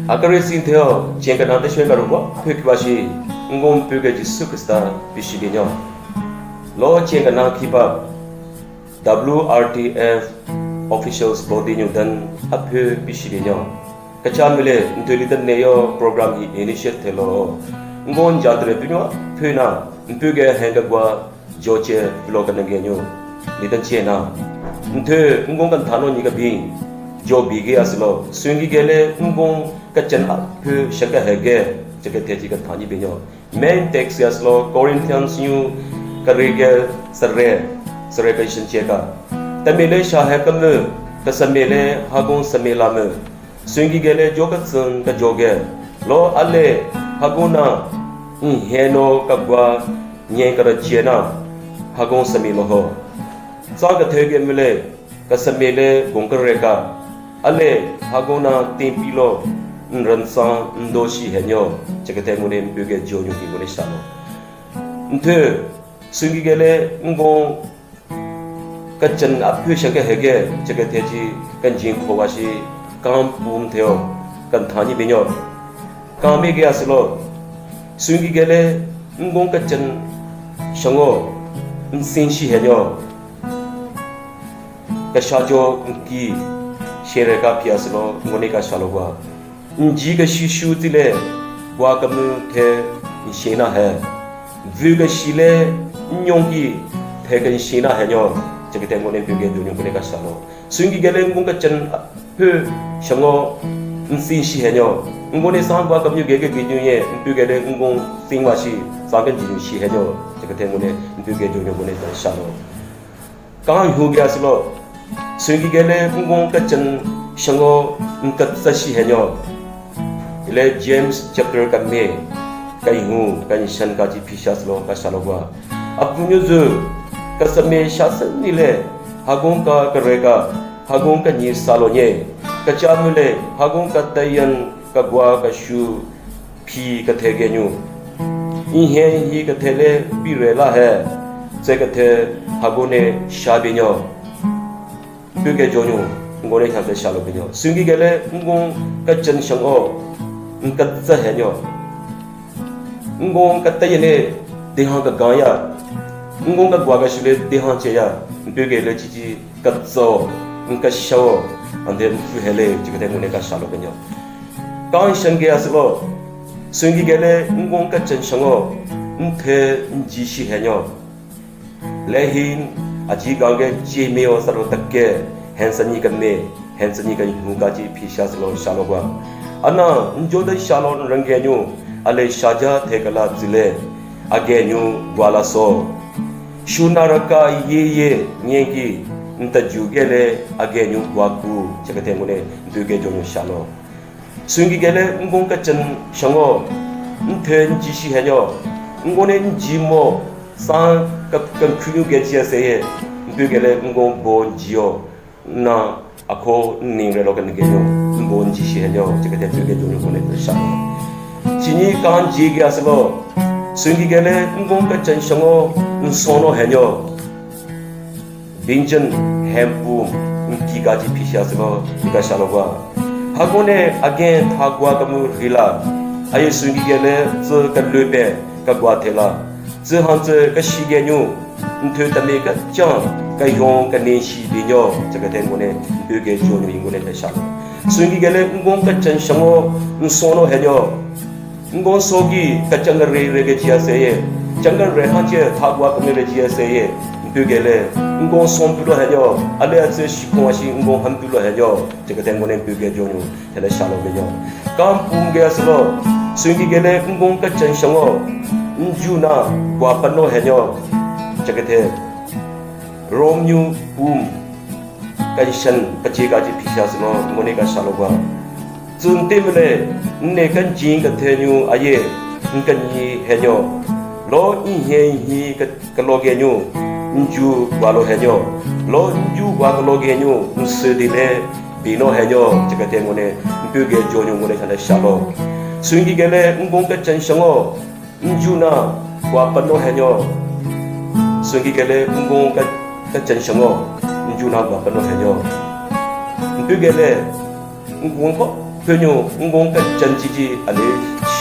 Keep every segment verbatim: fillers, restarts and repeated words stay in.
Akari sing theo, chen kanan te shwen karuwa, pyo kiwa shi, ngon pyo ke Jisu Krista, pishi binyo. Lo chen kanan kipa, W R T F officials body nyu dan, apyo pishi binyo. Kacha mile, ntwe litan ne yo program hi initiate thelo. Ngon jatre binyo, pyo na, mpyo ke henga gwa, joche pilo kanenge nyo. Litan chena. Nthe ngon kan thano nyi ka bing. Jo bige asilo. Swingi gele ngon kachan a pyo shaka hege. Chake theji ka thani binyo. Main text asilo Corinthians nyu karege sare. Sare ka shin cheka. Tamile shahe kamu. Kasamile hagon samila mu. Swingi gele jo katsün ka joge. Lo ale hagona nheno kagwa nyen kara chiena hagon sami lo ho. Tsa ka thege mule ka sami le gong kare ka. Ale hagona tempi lo nran sa ndo shi henyo. Chakate ngune mpuge jo nyu ki ngune shano. Nthe swingi gele ngon kachan apyo shaka hege chaka theji kanjin khowa shi kan pum theo kan thani binyo. Kan mege asilo. Swingi gele ngon kachan shango nsin shi henyo. Kasha jo nki shere ka pi asilo ngone ka shalo wa. Nji ka shishu tile, wa kamu the nshina he. Vu ka shile, nyongki the ka nshina he nyo. Chakate ngone vu ke dunyo ngone ka shalo. Swingi gele ngon kachan pyo shango nsin shi he nyo. Ngone sang wa kamu ge ge ge nyu ye, mpu gele ngon sing wa shi, sang ka nji shi he nyo. Chakate ngone mpu ge dunyo ngone ka shalo. Kan hu ge asilo. Swingi gele ngon kachan shango nkatsa shi henyo. Ile James chapter ka me, ka hu, ka shan ka ji phi sha silo ka shalo wa. Apunyo zu, ka same sha sen ni le, hagon ka kare ka, hagon ka nyi salo nye. Ka cha mu le, hagon ka tayan, ka gwa, ka shu, phi ka the ge nyu. Ihe hi ka the le pi re la he. Tse ka the hago ne sha binyo. Pu ke jo nyu, ngo ne khan te sha lo binyo. Swingi gele ngon kachan shango. Nkatsa he nyo. Ngon kataye ne dehan ka gaya. Ngon ka gwa ka shule dehan che ya. Pu gele chi chi katso, nkashao, ande nfu hele, chikate ngune ka shalo kenyo. Kan shange asilo, swingi gele ngon kachan shango, nthe nji shi henyo. Lehin, aji gange ji meo salo takke, hensani ka me, hensani ka hu ka ji phi sha silo shalo gwa. Ana, njo da shalo range nyu, ale shaja the kala zile, age nyu gwa la so. Shunaraka ye ye nyenki nta ju gele age nyu gwa ku chakate ngune ntu ge jo nyu shalo. Swingi gele ngon kachan shango, nthe nji shi henyo, ngone nji mo, san ka, kan khunyu ge chia seye, ntu gele ngon bo nji yo. Na, ako ning re lo kan ge nyo, mbo nji shi henyo, chakate ntu ge jo nyu kone te sha. Chini kan ji ge asilo, swingi gele ngon kachan shango, nsono henyo. Binjan hempu, nki ka ji phi sha asilo, ika shalo gwa. Hakone again thagwa kamu rila, aye swingi gele tse ka lube, ka gwa thela. Tse han tse ka shi ge nyu, nthe tame ka chan, ka yong ka nen shi binyo, chakate ngone, ntu ge jo nyu ngone te sha. Swingi gele ngon kachan shango, nsono henyo. Ngon sogi kachan re re ge chia seye. Chan re han che thagwa kame re chia seye. Ntu gele ngon son pulo henyo. Ale atse shi kon shi ngon han pulo henyo. Chakate ngone ntu ge jo nyu. Tene shalo binyo. Kan pum ge asilo. Swingi gele ngon kachan shango. Nju na gwa pano henyo. Chakate. Rom nyu pum. Kan shan kache kache phi sha silo ngone ka shalo gwa. Tsun te mele, nne kan jing ka the nyu aye, nkan nyi henyo. Lo nhe nhi ka, ka lo ge nyu, nju gwa lo henyo. Lo nju gwa ka lo ge nyu, nse di le, bino henyo, chakate ngone, ntu ge jo nyu ngone chane shalo. Swingi gele, ngon kachan shango, nju na, gwa pano henyo. Swingi gele, ngon ka, kachan shango, nju na, gwa pano henyo. Ntu gele, ngon ko, Phenyo, ngon kechenjiji, ale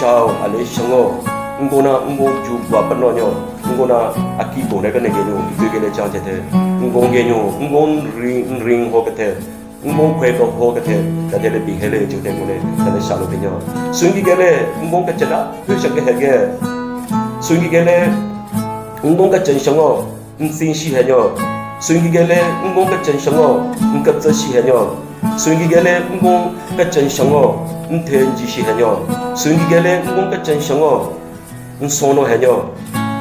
shao, ale shango. Ngon na, ngon ju bwa pano nyo. Ngon na, aki kore kane genyo, ipe gele chang chete. Ngon genyo, ngon ring, ring ho kete. Ngon kwe ko ho kete. Tate le bihele, chete kone, tate shalo binyo. Sungi gele, ngon kechena, phe shake hege. Sungi gele, ngon kechen shango. N tsin shi henyo. Sungi gele ngon kechen shango, n keptsü shi henyo. Sungi gele ngon kechen shango, n the n ji shi henyo. Sungi gele ngon kechen shango, n sono henyo.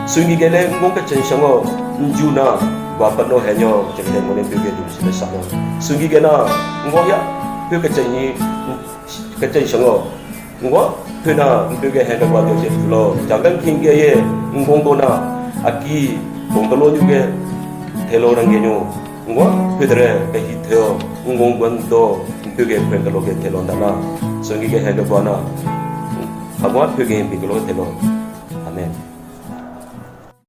Sungi gele ngon kechen shango, n ju na wa pano henyo. Chakhe mo ne pyoge du shi le sano. Sungi gena ngon ya pyo kechen yi, kechen shango. Ngwa, phu na, n pyoge hen kebwa tyo che phulo. Jangdan king ge ye, ngon go na, aki, kong kelo nyu ge, thelo rang ge nyu. Ngwa, phu dere, ke hi theo, ngon gwan do, n pyoge phu kelo ge thelo ndana. Sungi ge hen kebwa na. Agwa pyoge hen pi kelo thelo. Amen.